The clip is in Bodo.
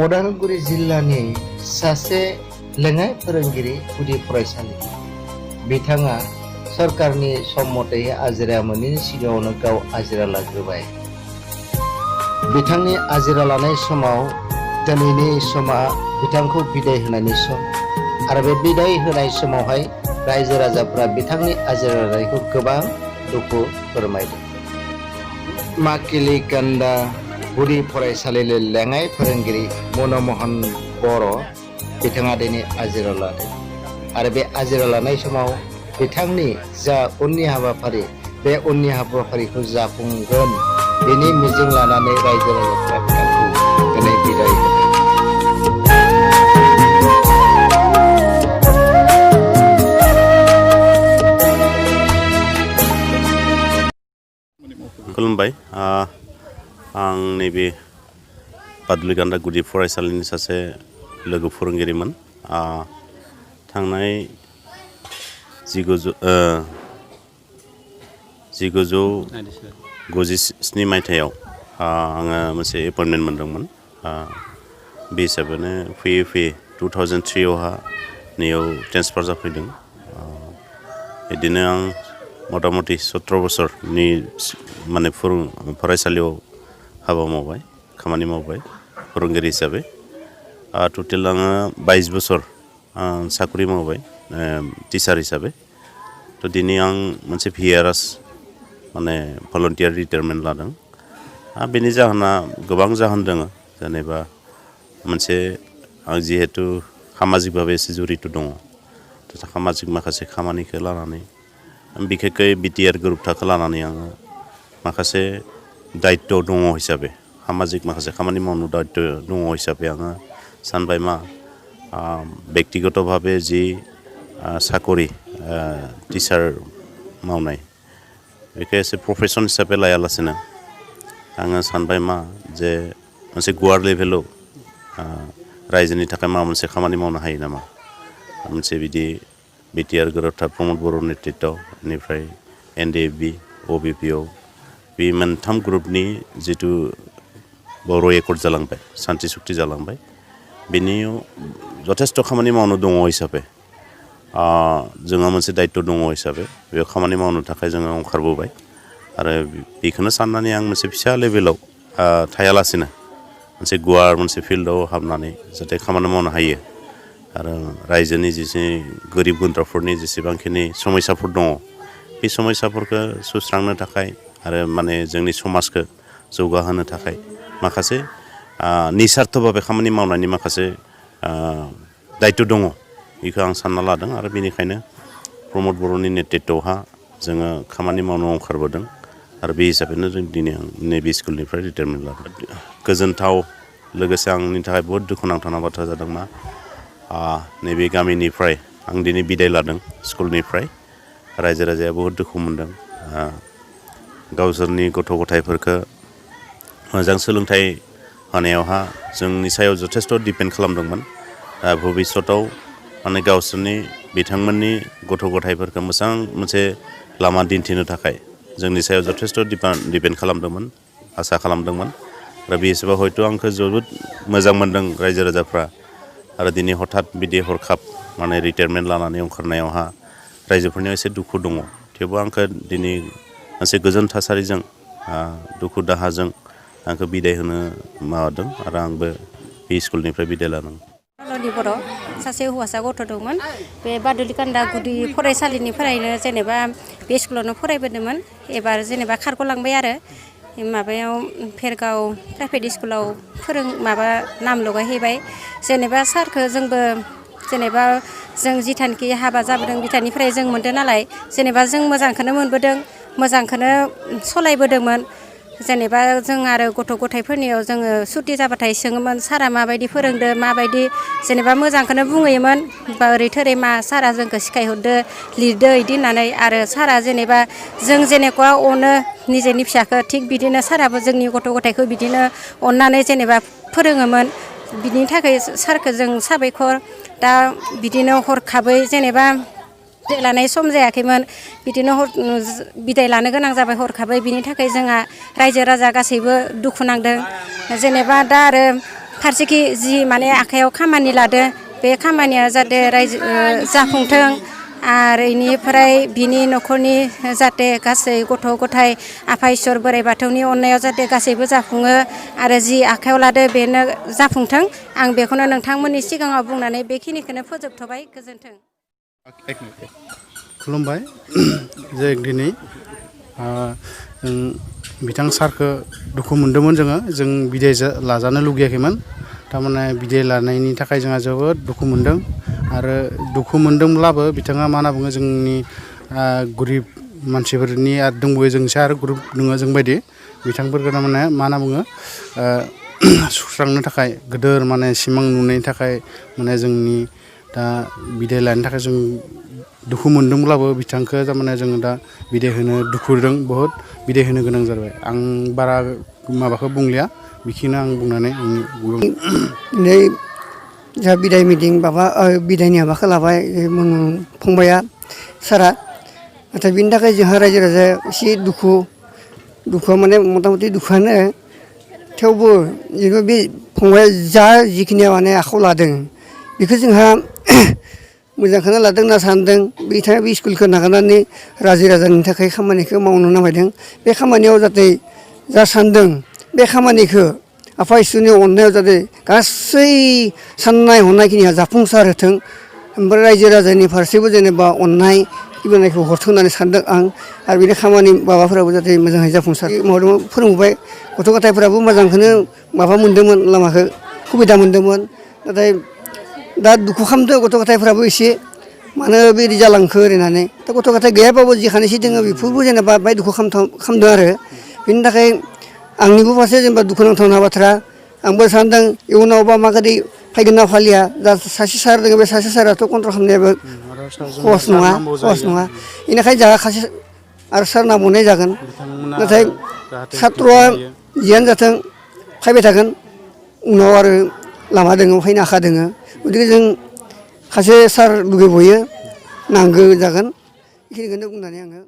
उदालगुरि जिल्लानि सासे लेङाइ फोरोंगिरि गुदि फरायसालि बिथाङा सरकारनि सम मथे आजिरा मोनैनि सिगाङावनो गाव आजिरा लाग्रोबाय। बिथांनि आजिरा लानाय समाव दिनैनि समा बिथांखौ बिदाय होनायनि सम आरो बे बिदाय होनाय समावहाय रायजो राजाफ्रा बिथांनि आजिरा लानायखौ गोबां दुखु फोरमायदों। माकिलिकान्दा गुदि फरायसालिनि लेङाइ फोरोंगिरि मनमोहन बर' बिथाङा दिनै आजिरा लादों आरो बे आजिरा लानाय समाव बिथांनि जा उननि हाबाफारि बे उननि हाबाफारिखौ जाफुंगोन बेनि मिजिं लानानै रायजो राजाफ्रा बिथांखौ दिनै बिदाय होदों। खुलुमबाय। आं नैबे बादुलिकान्दा गुदि फरायसालिनि सासे लोगो फोरोंगिरिमोन। थांनाय 1997 मायथाइयाव आङो मोनसे एपइन्टमेन्ट मोनदोंमोन। बे हिसाबैनो फैयै फैयै 2003आवहा नैयाव ट्रेन्सफार जाफैदों। बिदिनो आं मथा मथि 17 बोसोरनि माने फरायसालियाव हाबा मावबाय, खामानि मावबाय फोरोंगिरि हिसाबै। टटेल आङो 22 बोसोर साख्रि मावबाय टिचार हिसाबै। थ' दिनै आं मोनसे VRS माने भलन्टियार रिटायारमेन्ट लादों। बेनि जाहोना गोबां जाहोन दङ। जेनेबा मोनसे आं जिहेतु सामाजिक भाबै एसे जड़ित दङ, सामाजिक माखासे खामानिखौ लानानै बिखेखै बिटिआर गोरोबथाखौ लानानै आङो माखासे दायित्व दङ हिसाबै, सामाजिक माखासे खामानि मावनो दायित्व दङ हिसाबै आङो सानबाय मा बेक्तिगत भाबै जि साकरि टिचार मावनाय बेखौ एसे प्रफेसन हिसाबै लायालासेनो आङो सानबाय मा जे मोनसे गुवार लेभेलाव रायजोनि थाखाय माबा मोनसे खामानि मावनो हायो नामा। मोनसे बिदि बिटिआर गोरोबथा प्रमद बर' नेतृत्व, बेनिफ्राय NDFB, OBPO बे मोनथाम ग्रुपनि जिथु बर' एकर्ड जालांबाय, सान्थि सुक्ति जालांबाय, बेनियाव जथेस्थ' खामानि मावनो दङ हिसाबै जोंहा मोनसे दायित्व दङ हिसाबै बेयाव खामानि मावनो थाखाय जोङो ओंखारबोबाय। आरो बेखौनो साननानै आं मोनसे फिसा लेभेलाव थायालासेनो मोनसे गुवार मोनसे फिल्डआव हाबनानै जाहाथे खामानि मावनो हायो आरो रायजोनि जेसे गोरिब गुन्द्राफोरनि जेसेबांखिनि समयसाफोर दङ बे समयसाफोरखौ सुस्रांनो थाखाय आरो माने जोंनि समाजखौ जौगाहोनो थाखाय माखासे निस्वार्थ भाबै खामानि मावनायनि माखासे दायित्व दङ बेखौ आं सानना लादों। आरो बेनिखायनो प्रमद बर'नि नेतृत्वहा जोङो खामानि मावनो ओंखारबोदों आरो बे हिसाबैनो जों दिनै आं नैबे स्कुलनिफ्राय रिटायारमेन्ट लादों। गोजोनथाव, लोगोसे आंनि थाखाय बहुद दुखुनांथाव बाथ्रा जादों मा नैबे गामिनिफ्राय आं दिनै बिदाय लादों स्कुलनिफ्राय। रायजो राजाया बहुद दुखु मोनदों। गावसोरनि गथ' गथायफोरखौ मोजां सोलोंथाइ होनायावहा जोंनि सायाव जथेस्थ' दिपेन्ड खालामदोंमोन। भबिष्यताव माने गावसोरनि बिथांमोननि गथ' गथायफोरखौ मोजां मोनसे लामा दिन्थिनो थाखाय जोंनि सायाव जथेस्थ' दिपेन्ड खालामदोंमोन, आसा खालामदोंमोन। आरो बे हिसाबै हयथ' आंखौ जोबोद मोजां मोनदों रायजो राजाफ्रा। आरो दिनै हठात बिदि हरखाब माने रिटायारमेन्ट लानानै ओंखारनायावहा रायजोफोरनियाव एसे दुखु दङ। थेवबो आंखौ दिनै मोनसे गोजोन थासारिजों दुखु दाहाजों आंखौ बिदाय होनो माबादों आरो आंबो बे स्कुलनिफ्राय बिदाय लादों। लनि बर' सासे हौवासा गथ' दंमोन। बे बादुलिकान्दा गुदि फरायसालिनिफ्रायनो जेनेबा बे स्कुलावनो फरायबोदोंमोन। एबार जेनेबा खारग'लांबाय आरो माबायाव भेरगाव प्राइभेट स्कुलाव नाम लगायहैबाय। जेनेबा सारखौ जोंबो जेनेबा जों जिथानखि हाबा जाबोदों बिथांनिफ्राय जों मोनदों नालाय, जेनेबा जों मोजांखौनो मोनबोदों, मोजांखौनो सलायबोदोंमोन। जेनेबा जों आरो गथ' गथायफोरनियाव जोङो सुथि जाबाथाय सोङोमोन सारा माबायदि फोरोंदो, माबायदि जेनेबा मोजांखौनो बुंहैयोमोन। बा ओरै थोरै मा सारा जोंखौ सिखायहरदो, लिरदो बिदि होननानै। आरो सारा जेनेबा जों जेनेखा अनो निजेनि फिसाखौ, थिग बिदिनो साराबो जोंनि गथ' गथायखौ बिदिनो अननानै जेनेबा फोरोङोमोन। बिनि थाखाय सारखौ जों साबायखर। दा बिदिनो हरखाबै जेनेबा बिदाय लानाय सम जायाखैमोन, बिदिनो बिदाय लानो गोनां जाबाय हरखाबै। बिनि थाखाय जोंहा रायजो राजा गासैबो दुखु नांदों। जेनेबा दा आरो फारसेखि जि माने आखायाव खामानि लादो बे खामानिया जाहाथे रायजो जाफुंथों आरो इनिफ्राय बिनि न'खरनि जाहाथे गासै गथ' गथाय आफा इसोर बोराइ बाथौनि अननायाव जाहाथे गासैबो जाफुङो आरो जि आखायाव लादो बेनो जाफुंथों आं बेखौनो नोंथांमोननि सिगाङाव बुंनानै बेखिनिखौनो फोजोबथ'बाय गोजोन्थों। खुलुमबाय जे दिनै बिथां सारखौ दुखु मोनदोंमोन जों बिदाय लाजानो लुगैयाखैमोन थारमाने बिदाय लानायनि थाखाय जोंहा जोबोद दुखु मोनदों आरो दुखु मोनदोंब्लाबो बिथाङा मा होनना बुङो जोंनि गरिब मानसिफोरनि आरो दंबावो जोंसो आरो ग्रुप दङ जोंबायदि बिथांफोरखौ थारमाने मा होनना बुङो सुस्रांनो थाखाय गोदोर माने सिमां नुनायनि थाखाय माने जोंनि दा बिदाय लानो थाखाय जों दुखु मोनदोंब्लाबो बिथांखौ थारमाने जोङो दा बिदाय होनो दुखुजों बहुद बिदाय होनो गोनां जाबाय आं बारा माबाखौ बुंलिया बेखिनि आं बुंनानै दिनै जा बिदाय मिटिं माबा बिदायनि हाबाखौ लाबाय फंबाया सारा नाथाय बिनि थाखाय जोंहा रायजो राजाया एसे दुखुआ माने मथा मथि दुखुआनो थेवबो जेनेबा बे फंबाया जा जिखिनिया माने आखायाव लादों बेखौ जोंहा मोजांखौनो लादों होनना सानदों बिथाङा बे स्कुलखौ नागारनानै रायजो राजानि थाखाय खामानिखौ मावनो नामायदों बे खामानियाव जाहाथे जा सानदों बे खामानिखौ आफा इसोरनि अननायाव जाहाथे गासै साननाय हनायखिनिया जाफुंसार होथों ओमफ्राय रायजो राजानि फारसेबो जेनेबा अननाय सिबिनायखौ हरथों होननानै सानदों आं आरो बिनि खामानि माबाफोराबो जाहाथे मोजाङै जाफुंसार फोरोंबोबाय गथ' गथायफोराबो मोजांखौनो माबा मोन्दोंमोन लामाखौ सुबिदा मोन्दोंमोन नाथाय दा दुखु खालामदों गथ' गथायफ्राबो एसे मानो बेबायदि जालांखो ओरैनानै दा गथ' गथाय गैयाबाबो जि खानैसो दोङो बेफोरबो जेनेबा बाय दुखु खालामदों आरो बेनि थाखाय आंनिबो फारसे जेनेबा दुखु नांथावना बाथ्रा आंबो सानदों इयुनावबा माबायदि फैगोन ना फालिया दा सासे सार दङ बे सासे साराथ' कन्ट्रल खालामनायाबो सहस नङा बेनिखायनो जोंहा सासे आरो सार नांबावनाय जागोन नाथाय सात्र'आ जियानो जाथों फैबाय थागोन उनाव आरो लामा दङ फैनो आखा दङ गतिके जों सासे सार लुगैबयो नांगौ जागोन बेखिनिखौनो बुंनानै आङो